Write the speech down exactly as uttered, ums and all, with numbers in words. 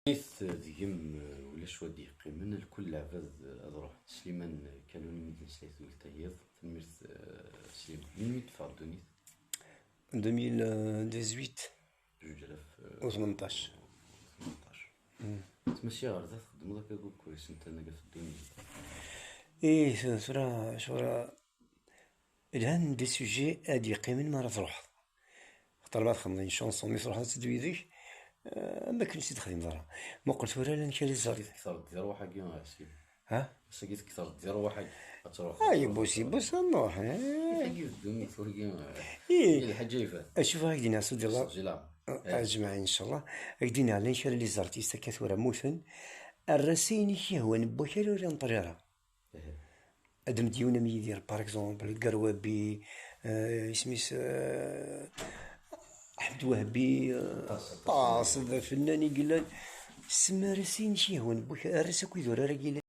Nit deg-m, eh, ulac wa d-yeqqimen, lkul leɛbad, eh, ad ruḥen. Sliman, eh, Kanun, mi d-nesla i tewwelt-ayi, tanemmirt, eh, Sliman. Melmi d-teffeɣ ddunit? Deux mille dix-huit. Zuǧ alaf, eh, u tmenṭac. Tmenṭac. Mm. Tmasi ɣer da txeddmeḍ akka deg ukkuris n tanaga f ddunit? Ih, tura, tura, lhan des sujets ad yeqqimen mi ara truḥeḍ. Xaṭer ma txedmeḍ une chanson, mi truḥeḍ ad teddu yid-k, eh, am akken ur tt-id-texdimeḍ ara. Muqel tura llan kra iẓer. Tekteṛ-d di rrwaḥ-agi, a Sidi. Ha? Ass-agi tekteṛ-d di rrwaḥ-agi. Ad truḥeḍ, ah, ad yiwwas, truḥeḍ, yiwwas, ad nruḥ, eh. Ass-agi d ddunit, wagi, eh, eh, i lḥaǧa iban. Acuf, ad ak-d-iniɣ s udillar. Sidi Laɛmer. Eh, eh, ajmaɛ, incallah. Ad ak-d-iniɣ, llan kra n les artistes akka tura mmuten. Err-as ayen i k-yehwan n wakal ur inṭer ara. Eh. Ad d-nemd yiwen am Yidir, par exemple, Gerwabi, eh, isem-is, eh, Ḥmed Wahbi, eh, aṭas, aṭas. Aṭas, d afennan i yellan. Semma ar ass-a i k-yehwan, err-as akk idurar-agi yellan.